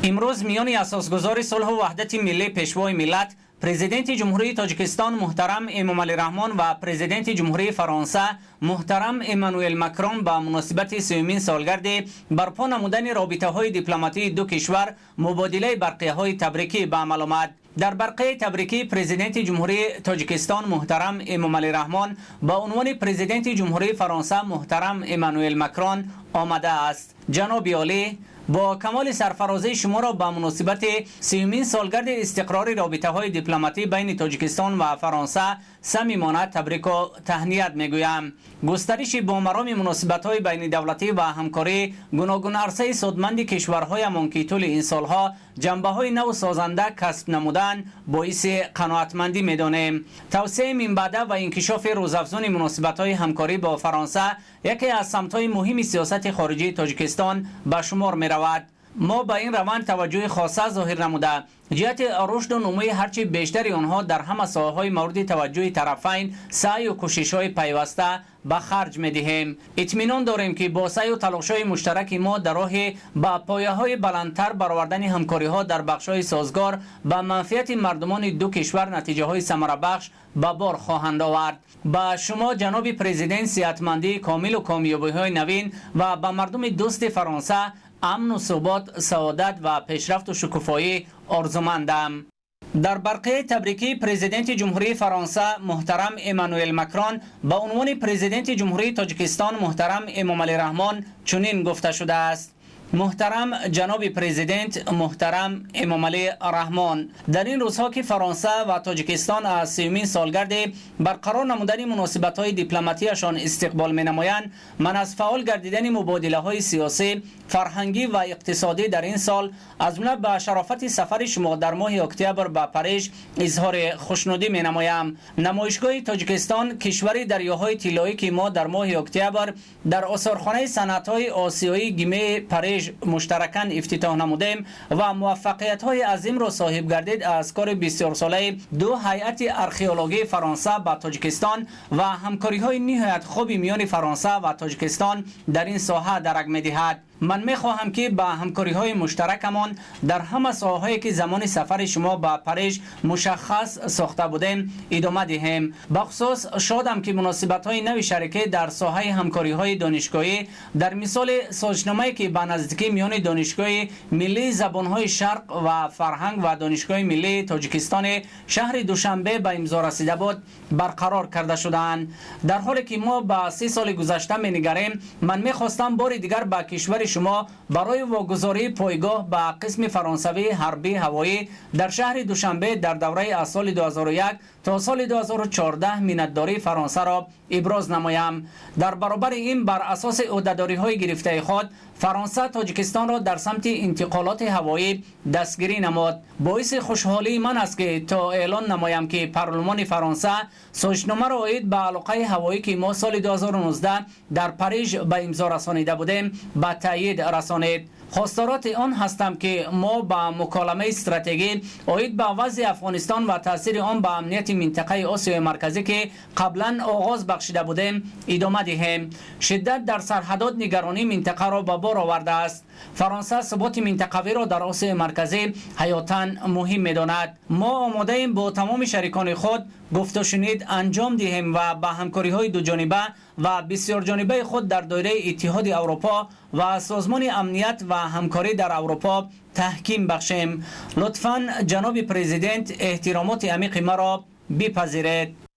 Имрӯз миёни асосгузори сулҳу ваҳдати миллӣ, Пешвои миллат, Президенти Ҷумҳурии Тоҷикистон муҳтарам Эмомалӣ Раҳмон ва Президенти Ҷумҳурии Фаронса муҳтарам Эммануэл Макрон ба муносибати сеюмин солгарди барпо намудани робитаҳои дипломатии ду кишвар мубодилаи барқияҳои табрикӣ ба амал омад. Дар барқияи табрикӣ Президенти Ҷумҳурии Тоҷикистон муҳтарам Эмомалӣ Раҳмон ба унвони Президенти Ҷумҳурии Фаронса муҳтарам Эммануэл Макрон омадааст: Ҷаноби олӣ, бо камоли сарфарозӣ шуморо ба муносибати сеюмин солгарди истиқрори робитаҳои дипломатӣ байни Тоҷикистон ва Фаронса самимона табрику таҳният мегӯям. Густариши бомароми муносибатҳои байнидавлатӣ ва ҳамкории гуногунарсаи судманди кишварҳоямон, ки тӯли ин солҳо ҷанбаҳои наву созанда касб намуданд, боиси қаноатмандӣ медонем. Тавсеаи минбаъда ва инкишофи рӯзафзуни муносибатҳои ҳамкорӣ бо Фаронса яке аз самтҳои муҳими сиёсати хориҷии Тоҷикистон ба шумор меравад. Мо ба ин раванд таваҷҷӯҳи хоса зоҳир намуда, ҷиҳати рушду нумӯи ҳарчи бештари онҳо дар ҳама соҳаҳои мавриди таваҷҷӯҳи тарафайн саъю кӯшишҳои пайваста ба харҷ медиҳем. Итминон дорем, ки бо саъю талошҳои муштараки мо дар роҳи ба пояҳои баландтар баровардани ҳамкориҳо дар бахшҳои созгор ба манфиати мардумони ду кишвар натиҷаҳои самарабахш ба бор хоҳанд овард. Ба шумо, ҷаноби президент, сиҳатмандии комилу комёбиҳои навин ва ба мардуми дӯсти Фаронса амну субот, саодат ва пешрафту шукуфоӣ орзумандам. Дар барқияи табрикии Президенти Ҷумҳурии Фаронса муҳтарам Эммануэл Макрон ба унвони Президенти Ҷумҳурии Тоҷикистон муҳтарам Эмомалӣ Раҳмон чунин гуфта шудааст: Муҳтарам ҷаноби президент муҳтарам Эмомалӣ Раҳмон, дар ин рӯзҳо, ки Фаронса ва Тоҷикистон аз сеюмин солгарди барқарор намудани муносибатҳои дипломатияшон истиқбол менамоянд, ман аз фаъол гардидани мубодилаҳои сиёсӣ, фарҳангӣ ва иқтисодӣ дар ин сол, аз ҷумла ба шарофати сафари шумо дар моҳи октябр ба Париж, изҳори хушнудӣ менамоям. Намоишгоҳи «Тоҷикистон — кишвари дарёҳои тиллоӣ», ки мо дар моҳи октябр дар осорхонаи санъатҳои осиёии Гимеи Париж муштаракан ифтитоҳ намудем ва муваффақиятҳои азимро соҳиб гардид, аз кори бисёрсолаи ду ҳайати археологии Фаронса ба Тоҷикистон ва ҳамкориҳои ниҳоят хуби миёни Фаронса ва Тоҷикистон дар ин соҳа дарак медиҳад. Ман мехоҳам, ки ба ҳамкориҳои муштаракамон дар ҳама соҳаҳое, ки замони сафари шумо ба Париж мушаххас сохта будем, идома диҳем. Бахусус шодам, ки муносибатҳои нави шарикӣ дар соҳаи ҳамкориҳои донишгоҳӣ дар мисоли созишномае, ки ба наздикӣ миёни Донишгоҳи миллии забонҳои шарқ ва фарҳанг ва Донишгоҳи миллии Тоҷикистони шаҳри Душанбе ба имзо расида буд, барқарор карда шудаанд. Дар ҳоле ки мо ба 30 соли гузашта менигарем, ман мехостам бори дигар ба кишвари шумо барои вогузории пойгоҳ ба қисми фаронсавии ҳарбии ҳавоӣ дар шаҳри Душанбе дар давраи аз соли 2001 то соли 2014 миннатдории Фаронсаро иброз намоям. Дар баробари ин, бар асоси ӯҳдадориҳои гирифтаи худ, Фаронса Тоҷикистонро дар самти интиқолоти ҳавоӣ дастгирӣ намуд. Боиси хушҳолии ман аст, ки то эълон намоям, ки парлумони Фаронса созишномаро оид ба алоқаи ҳавоӣ, ки мо соли 2019 дар Париж ба имзо расонида будем, ба таъйид расонид. Хостороти он ҳастам, ки мо ба муколамаи стратегӣ оид ба вазъи Афғонистон ва таъсири он ба амнияти минтақаи Осиёи Марказӣ, ки қаблан оғоз бахшида будем, идома диҳем. Шиддат дар сарҳадот нигаронии минтақаро ба бор овардааст. Фаронса суботи минтақавиро дар Осиёи Марказӣ ҳаётан муҳим медонад. Мо омодаем бо тамоми шарикони худ гуфтушунид анҷом диҳем ва ба ҳамкориҳои дуҷониба ва бисёрҷонибаи худ дар доираи Иттиҳоди Аврупо ва Созмони амният ва ҳамкорӣ дар Аврупо таҳким бахшем. Лутфан, ҷаноби президент, эҳтиромоти амиқи маро бипазиред.